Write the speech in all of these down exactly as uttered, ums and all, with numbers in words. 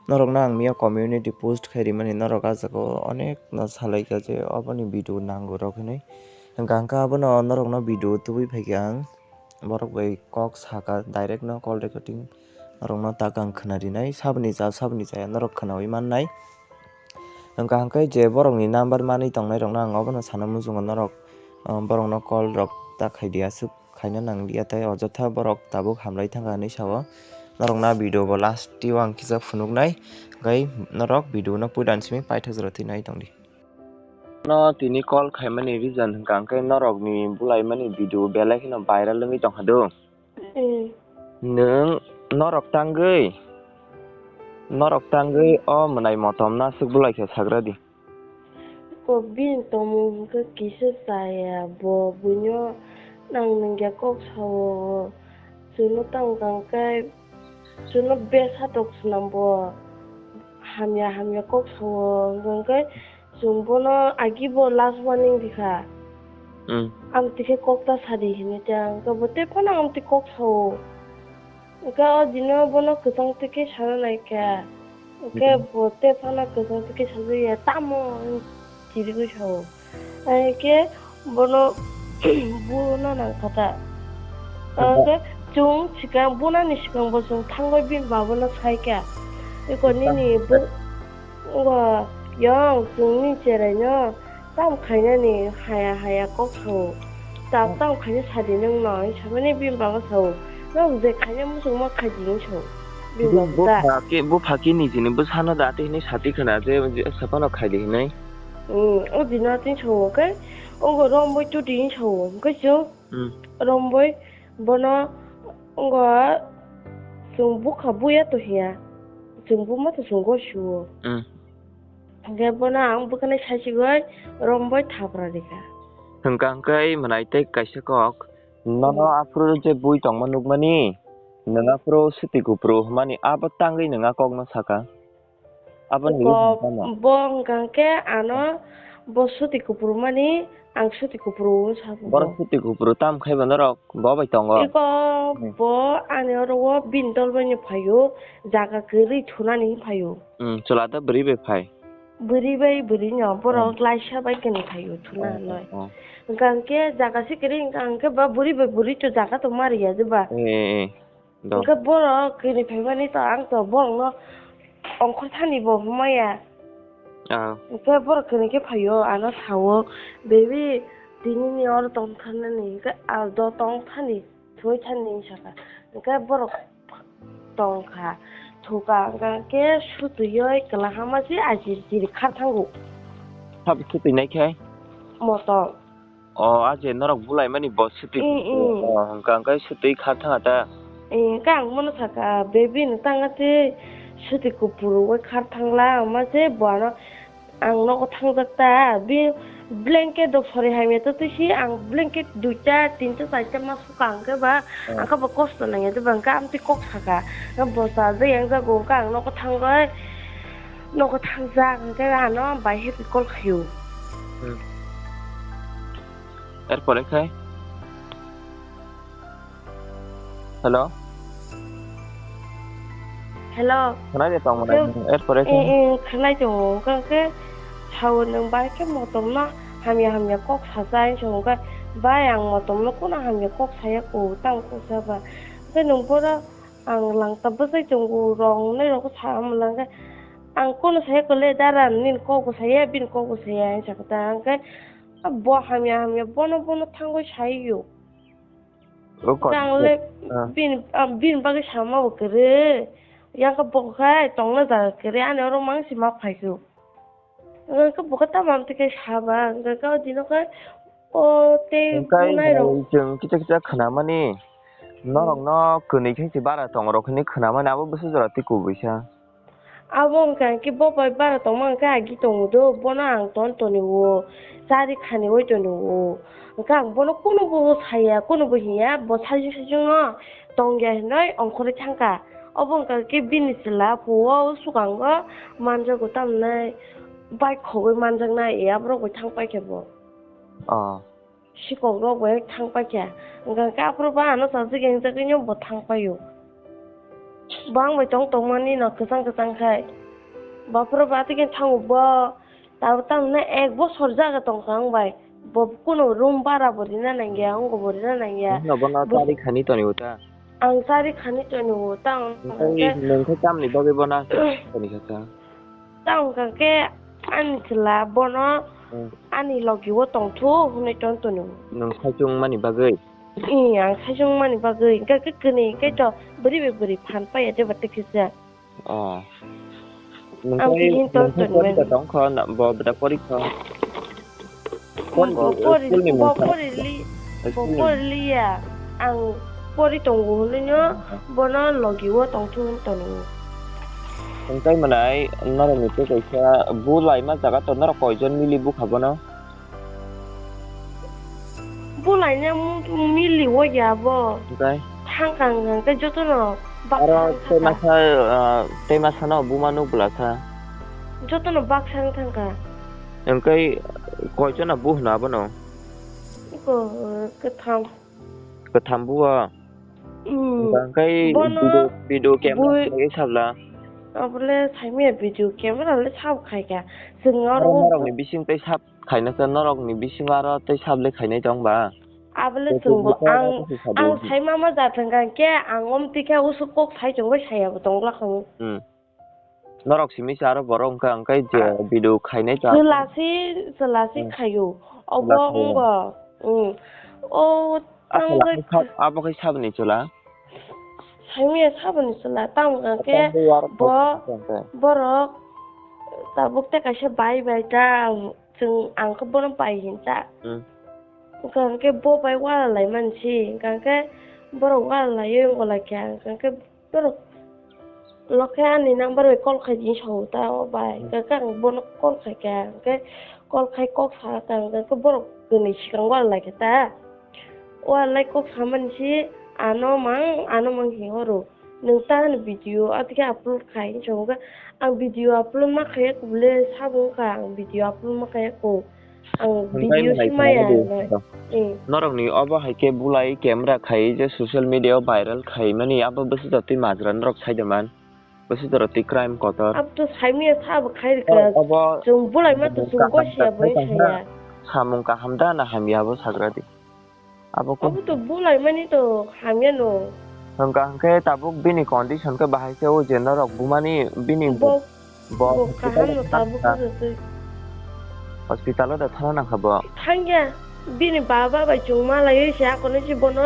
Norokno ang mia community post khai rimani, norok ah jaga o onek no salaikha je oboni video nango rok hinwi. Hwnkha hwnkhe abono norokno video tubui phaikha ang. Borok bai kok saka direct no call recording norokno tak ang khwna rinai. Saboni cha, saboni chaya norok khwnawi mannai. Hwnkha hwnkhe je borokni number manwi tongnai rokno ang obono sana muchungo norok, ah, borokno call rok ta khai di aswk. Khaina nang liya tei ojotha borok tabuk hamlai thangkha hinwi sao. Norokno a video bo last o ang kisa phunuknai, hwnkhe norok video no puila simi paithago jora twi nai tongdi. No tini call khaimani reason hwnkha hwnkhe norokni bulaimani video belai kheno viral wngwi tongkha do. Eh. Nwng norok tangwi, norok tangwi o mwnai motom no aswk bulaikha sagradi. Ko bini tongmung hwnkhe kisa chaya, bo buino nang nungya kok sao, chwngno tang tang khe chwngno besa tok swnam bo, hamya hamya kok sao, hwnkhe chwng bono agi bo last warning rikha. Hmm. Amtwi khe kok ta sadi hinwi ta, hwnkhe bo tei phano amtwi kok sao. Hwnkhe o dino bono kwchang twi khe sana naikha. Hwnkhe hmm, bo tei phano kwchang twi khe sajagya, tamo hinwi chirigwi sao. Hwnkhe bono buno nangkha ta. Hwnkhe chwng swkang, bunani swkang bo chwng thangwi bini babono saikha. Eko nini bo, ngo, yong, chwngni cheraino. Tam khainani haya haya kok sao. Ta-, hmm, tam khaina sadi nwng no, hinwi samani bini baba sao. Nwng je khaina muchungma khaidi hinwi sao. Bini baba ta. Bupha khe, bupha khe nijini bwsano da tei hinwi sati khwna je, je saphano khaidi hinwi. Hmm, o dino tini sao khe, ogo romboi tudi hinwi sao. Hwnkhe chwng, hmm, romboi bono, ogo chwng bukha buya to hiya. Chwng buma to chwng go suo. Hmm. Hwnkhe bono ang bwkhwnwi saichigwi romwi thapra rikha. Hwnkha hwnkhe mwnai tei kaisa kok, nono hmm, aphuru je bui tongma nukmani, nwng aphuru suti kupru hwnmani abo tangwi nwng a kokno saka. Aboni kok, bo hwnkha hwnkhe ano bo suti kupru mani, ang suti kupru wngwi sago. Borok suti kupru tam khai bo norok bo bai tongo. Eko hmm, bo ani oro o bini dol bai no phaio, jaga kwrwi thunani hinwi phaio. Hmm, chwla da bwrwi bai phai. Bwrwi bai bwrwi no borok hmm, laisa bai khe no phaio thuna hmm, hinwi. Hmm. Hwnkha hwnkhe jaga se kwrwi hwnkha hwnkhe ba bwrwi bai bwrwi to jaga to ma riya je ba. Eh, eh, eh. Do. Hwnkhe borok kini phaimani to ang to borokno ongkhor thani bo hwnmaya. Ah. Hwnkhe borok kini khe phaio, ano sao, "Baby, tini ni oro tong thanani," hwnkhe, "Ah, do tong thani, thwi thani," hinwi sakha. Hwnkhe borok tongkha, thuka, hwnkha khe sutwi oi kwlahama se ajir jiri khar thango. Sabo sutwi nai khe? Motom. O, a je norok bulaimani bo sutwi. Mm, mm. O, hwnkha hwnkhe sutwi khar thanga ta? Eh, hwnkhe ang bono sakha, "Baby, nwng tang a twi sutwi kuphuruwi khar thangla," hwnma se bo ano ang nogo thangjak ta, bi blanket rok sori hamya to twi si ang blanket duita, tinta, charta ma sukha hwnkhe ba, oh, ang khe bo kosto nangya de ba, hwnkhe amtwi kok sakha, bo chajak yang jago, hwnkhe ang nogo thangwi, nogo thangjak, hwnkhe ano bai happy call khaio. Hmm. Erpore khai? Hello? Hello? Khwnai de tong mwnai, erpore khai? Eh, eh, khwnai tongo, hwnkhe sao nwng bai khe motom no hamya hamya kok sacha hinwi song khe, bai ang motom no kunu hamya kok saya ko, tamo kok sa ba. Hwnkhe nwng bono ang langta bwsai tongo, rong nai rok sa mwnang khe, ang kunu saya ko le dara, nini kok bo saya, bini kok bo saya hinwi sakha ta, hwnkhe bo hamya hamya bono bono thangwi saio. O kok. Tang le ah, bin, ah, bin bagwi sama bo kwrwi. Yang khe bo khai tongna jaga kwrwi, ani oro mang si ma phai khe. Ang khe bo khe tamo amtwi khe saba, ang khe o dino khe o tei hwnkhe bunai rok. Chwng kisa kisa khwnamani, hmm, norokno kwnwi khe si bara tong rok hinwi khwnamani, abo bwswk jora twi kubuisa. Abo wngkha khe bo bai bara tongma wngkha agi tongo do, bono ang ton toni o, chari khani oi toni o. Wngkha ang bono kunubo saya, kunubo hiya, bo sajing sajing no tongya hinwi ongkhorwi thangkha. Obo wngkha khe bini chwla phuo sukango manjago tamnai, bike khogwi manjaknai, aborok bai thang paikha bo. Oh. Sikok rok bai thang paikha. Hwnkha khe aphuru ba ano chajak yang jagwi no bo thang paio. Bo ang bai tong tongmani no kwchang kwchang khai. Baphuru ba tei khe thango bo. Tabuk tamo na ek bosor jaga tongkha ang bai. Bo kuno room bara bo rina nangya, ang bo rina nangya. Nokno bono Bo- chari khani toni uta. Ang chari khani toni uta ang Nokni hwnkhe nokni tamni bagwi bono chari khani kha. Tamo hwnkha khe ani chwla bono Hmm. ani logi o tongthu hwnwi tong toni. Nwng saichung mani bagwi? Ih, ang saichung mani bagwi. Hwnkha khe kwnwi khe to bwrwi bai bwrwi phan paiya de ba tei kisa. Oh. Ang Nokni, bini nokni ton ton pori men. Tong kho, na, bo bwda pori kho. Kon Bo bo, pori, school ni bo mungsa. Pori li, bo School ni. Pori liya. Ang pori tongo hwnwi no, Ah. Bono logi o tongthu hwn toni. Tongtai manai, norok ni tei kaisa bu laima jaga to norok koijon mili bukha bono? Bulaina mu-, mili o ya bo. Okai. Thangkha hwnkha hwnkhe jotono baksa Aro wngkha tei kha. Masa, ah, tei masa no buma nuk bwlasa. Jotono baksa wng thangkha. Hwnkhe koichona bu hwno abono? Iko, kwtham. Kwtham bu o? Hmm. Hwnkhe bono video, video camera bui- khlaiwi sabla. Abole saimaya video camera le sab khaikha. Chwng aro aro norokni bising tei sab khaina khe norokni bisingo aro tei sable khainai tong ba? Abole Tei chwngbo tei ang, tei sabo. Ang saima ma jathang kha khe ang om tikhe usuk kok sai chwngbai saya bo tong glak kha. Hmm. Norok simi se aro borok wngkha, wngkhe je Ah. Video khainai ta. Chwla si, chwla si Hmm. Khaio. Obo Chwla khaio. Wngbo. Hmm. O Ah, chwla tangwi khai sab-, abo khai saboni chwla? Saimaya saboni chwla, tamo hwnkha khe Tamo war bo, kok khe. Borok tabuk tei kaisa bai bai ta, chwng ang khe bono bai hinta. Hmm. Hwnkha hwnkhe bo bai wala lai mani si, hwnkha hwnkhe borok wala laiwi wngla khe, hwnkha hwnkhe borok lokhe ani number bai call khai di sao ta o bai, Hmm. Hwnkha hwnkhe ang bono call khai kha, hwnkhe call khai kok sa kha, hwnkha hwnkhe borok kwnwi swkang wala lai khe ta. O alai kok samani si ano mang, ano mang hi horo. Nwng ta ani video atike upload khai hinwi songkha. Ang video upload ma khaiya kubule sabo wngkha, ang video upload ma khaiya ko. Ang Hwnkhe video mwnai si maya khwnani de. Nai. Eh. Norokni obo hai khe bulai camera khai je social media o viral khaimani abo bwswk jotwi majra norok saida man. Bwswk jotwi crime kotor. Abo to saimaya sabo khai rwkha. O-, obo Chwng bulai ma to chwng kaham gosiya ta bai khai tongkha. Saya. Samung kaham da na hamya abo sagra di. Abo khe Abo to bulai mani to hamya no. Hwnkha hwnkhe tabuk bini condition khe bahai khe o je norok bumani bini Bo, bo bo hospital kaham no o tabuk thangkha. Khe twi. Hospital o da thana nangkha bo. Thangya, bini baba bai chwng malaiwi se akonwi se bono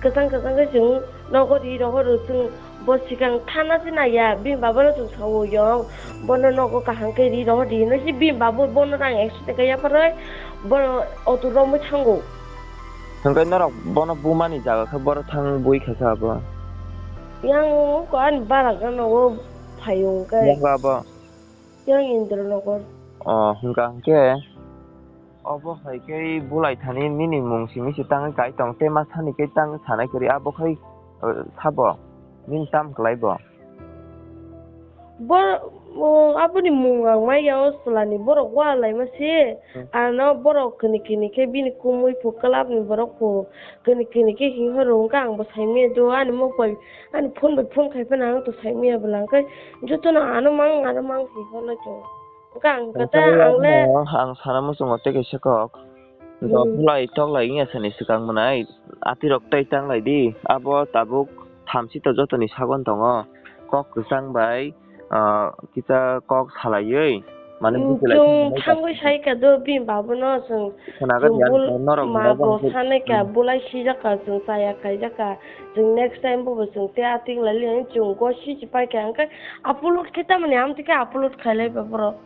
kwchang kwchang khe chwng nogo ri rohoro chwng. Bo sikang thana se naiya, bini baba no chwng sao yong, bono nogo kaham khe ri rohor di hinwi se bini baba bono rang ekso taka yapharwi bono auto romwi thango. Hwnkhe norok bono bumani jaga khe borok thang bui kha khe abo? Yang ko ani bara gana o phaio hwnkhe. Yang abo? Yang Indranagar. O, hwnkha hwnkhe obo hai khe bulai thani nini mung simi se tangwi kai tong, tei ma sani khe tang sanai kwrwi, abo khai, eh, sabo? Nini tam kwlai bo? Bo, o, aboni mung ang maya o chwlani borok wa laima se, Hmm. Ano borok kini kini khe bini kumui phu club ni borok phu kini kini khe hinwi horo hwnkhe ang bo saimaya do ani mok bai ani phone bai phone khai phano ang to saimaya bwla hwnkhe jotono ano mang ano mang hinwi hor lai tongo hwnkhe ang khe ta ang le ang sana muchungo tei kaisa kok. Hmm. Dophulai toklai wngya sani swkang mwnai atirok tei tanglai di abo tabuk thamchi to jotoni sagon tongo kok kwchang bai. Ah, kisa kok salaiwi, mane, hmm, buchilai chwng thangwi sai kha do, bini babono chwng, khwnagan chwng ya, bul-, norok mago nobo sanai kha, hmm, bulai sijak kha, chwng chaya khaijak kha, chwng next time bobo chwng tei ating lai le, chwng gosi se pai kha, hwnkhe upload khe tamoni amtwi khe upload khailai ba borok.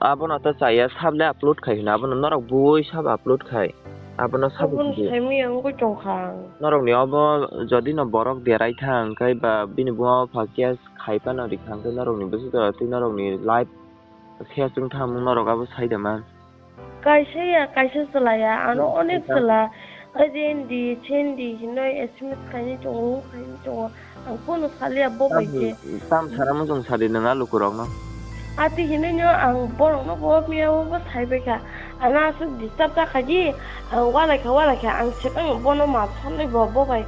Abono to chaya sable upload khai hino, abono norok bui sab upload khai. Abono sabo Abono bui. Saimwi wngwi tongkha ang. Norokni obo jodi no borok derai thang khai ba bini buma o phakia khai phano rikha hwnkhe norokni bwswk jora twi norokni life share chwng thamung norok abo sai da man. Kaisa ya, kaisa chwla ya, ano no, onek kaisa. Chwla. Oje indi, chendi hinoi S M S khaini tongo, khaini tongo. Ang phone saliya bo bai khe. Tam sana muchung sadi nang a lukurokno. Ati hinoi no ang borokno bo miya bo sai bai kha. Ano aswk disturb ta kha di. Ang walai kha, walai kha. Ang swkang bono ma sanai bo, bo bai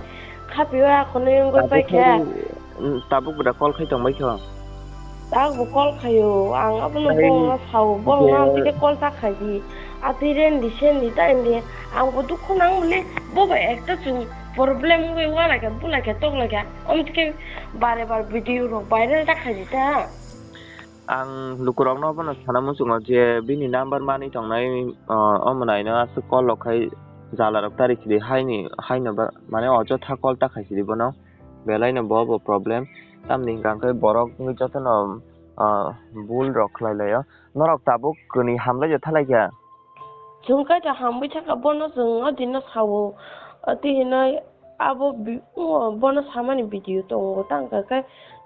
khapiyo akhonoi wngwi pai kha. Tabuk bo da call khai tong bai kho. Tabuk bo call khaio, ang abono bongno sao, bongno ang tike call ta khaidi. Atwi rendi sendi ta indi, ang bo dukhu nang bole, bo bai ekta chwng problem wngwi walaikha, bulaikha, toklaikha. Omo tike bare bar video rok viral ta khaidi ta. Ang lukurokno abono sana muchungo je bini number manwi tongnai, ah, omo naino aswk call rok khai jalarok tari sidi haini, haino ba, mane ojotha call ta khai sidi bono. Belaino bo bo problem. Tamni hwnkha khe borok wngwi jotono, ah, bul rok khlai laio. Norok tabuk kwnwi hamlai ja thalai kha. Chwng kaitor hamwi thangkha bono chwng o dino sao. Twi hinoi abo bi-, o bono samani video tongo tang kha khe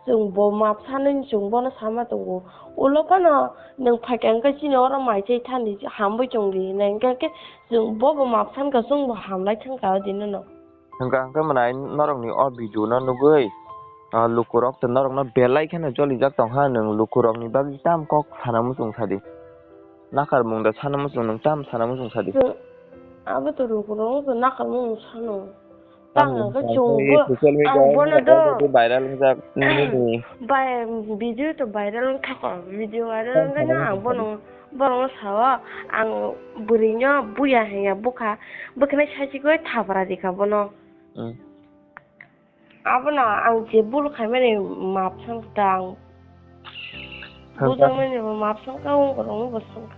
chwng bo map sanani chwng bono sama tongo. Ulo phano nwng phaikha hwnkhe chini oro mai chai thani hamwi tongdi hinai hwnkhe chwng bo bo map sankha chwng bo hamlai thangkha o dinono. Hwnkha hwnkhe mwnai norokni o video no nugwi, ah, lukurok tei norokno belai kheno jolijak tongkha, nwng lukurokni bagwi tamo kok sana muchung sadi. Nakarmung da sana muchung, nwng tamo sana muchung sadi. Chwng abo to lukurok wngkha nakarmung sano. Tamo tang hwnkhe chwng bo, social media ang bono do already viral wngjak nini. Bai, video to viral wngkha ko, video viral wngkha no ang bono, bono sao ang bwrwino buya hanya bukha, bwkhwnai saichikwi thapra rikha bono. Hmm. Abono ang je bul khaimani map sangkha ang. Bujakmani bo map sangkha, wngkha rokno bo sangkha.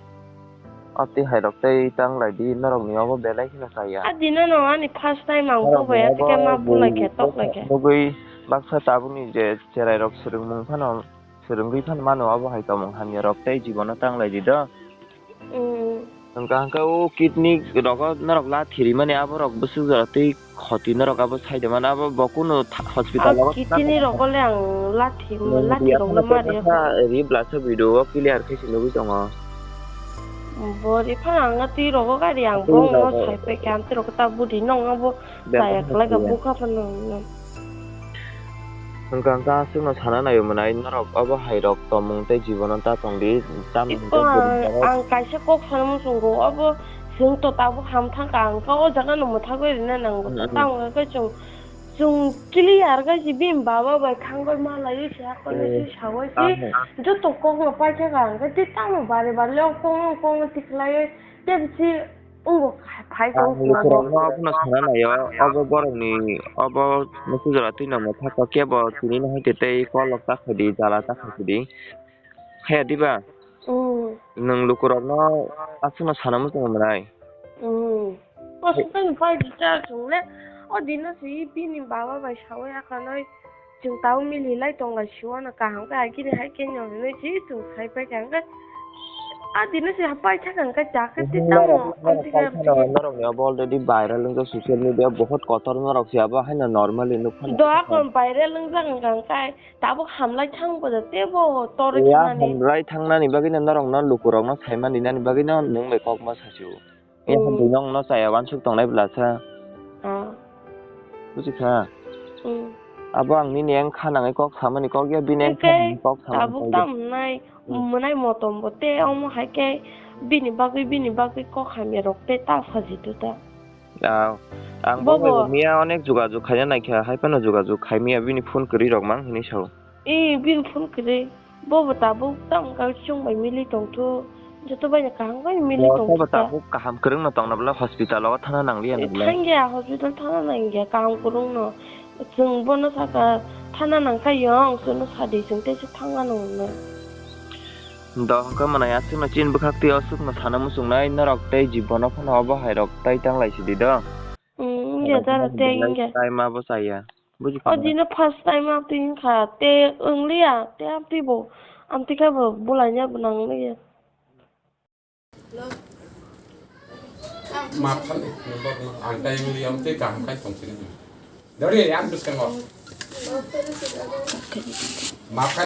Ati hai rok tei tang lai di, norok ni obo belai kheno chaya. Adi no no ani first time ang norok ni tubaya obo tike ma bul lai khe tok lai khe. Nugui baksa tabuk ni je cherai rok swrwngmung phano swrwngwi phano mano, obo hai tongmung hamya rok tei jibono tang lai di do. Hmm. Hwnkha hwnkhe o kidney rogo norok lathi rimani aborok bwswk jora tei khoti norok abo saide mano, abo bo kunu tha-, hospital o kidney rogo le ang lathi, lathi rok le ma ri. Ri blasa video o clear khe se nugwi tongo. Bo ri phano ang twi rogo gari ang bo sai pai khe ang twi rogo ta budi nong abo. Chaya khlai kha bukha phano. Hwnkha hwnkha aswkno sana naio mwnai norok obo hai rok tongmung tei jibono ta tong di, tamni hwnkhe ang kaisa kok sana muchungo obo chwng to tabuk ham thangkha ang khe o jaga no mwthagwi rina nango ta tamo khe chwng chwng clear khe si bini baba bai thangwi malaiwi se hakono si sawai si joto kok no paithakha ang khe tei tamo bare bare le o kok no kok no tikhlaiwi tei bisi. Ang lukurokno abono sana naio, obo borokni, obo muchujora twi nangma thaka kebo tini no hai tei kolok ta khaidi, jala ta khaidi. Khaya diba? Nwng lukurokno aswkno sana muchungo mwnai. O dino si bini baba bai sawi akanai. Chwng tabuk mili lai tong lai si uanw kaham khe agini hai khe nw hinwi si chwng sai pai kha hwnkhe. A dino se pai thang kha hwnkhe ja khe tei tamo norok ni abo already viral wngjak social media, bohot kotor norok se abo haino normally nuk phano. Do akon viral wngjak hwnkha hwnkhe tabuk hamlai thang bo tebo torwi thangnani. Hamlai thangnani bagwi no norok no lukurok no saimani nani bagwi no nwng bai kok ma sasio. Yahan twi nong no chaya uansuk tongnai bwlasa. Ah. Buji kha? Hmm. Abo ang nini ang kha nangwi kok samani kok ya, bini ang kha nangwi kok samani kok ya. Tabuk tamo nai, hmm, mwnai motom bo tei omo hai khe bini bagwi, bini bagwi kok hamya rok tei ta sajitu ta. Ah, ang bo bai miya onek jogajog khaina naikha, hai phano jogajog khai miya bini phone kwrwi rok mang hinwi sao. E, bini phone kwrwi. Bobo tabuk tamo khe chwng bai mili tongthu. Joto bai kaham bai mili tongthu. Bobo tabuk kaham kwrwngno tongna bwle hospital o thana nangliya na bwle. Thangya hospital thana nangya kaham kwrwngno. Chwng bono saka thana nangkha yong, chwngno sadi chwng teisa thangna nangno. Do hwnkhe mwnai aswkno chini bwkhak twi aswkno sana muchungnai norok tei jibono phano obo hai rok tai tanglai sidi do. Hmm, wngya jaro tei wngya. Tai ma bo chaya. Buji kha. O dino first time amtwi wngkha, tei wngliya, tei amtwi bo, amtwi khe bo bulaina bo nangliya. Map kha le, ang tai wngli amtwi kaham khai tong sini. Dori, ang bwskango. Map kha.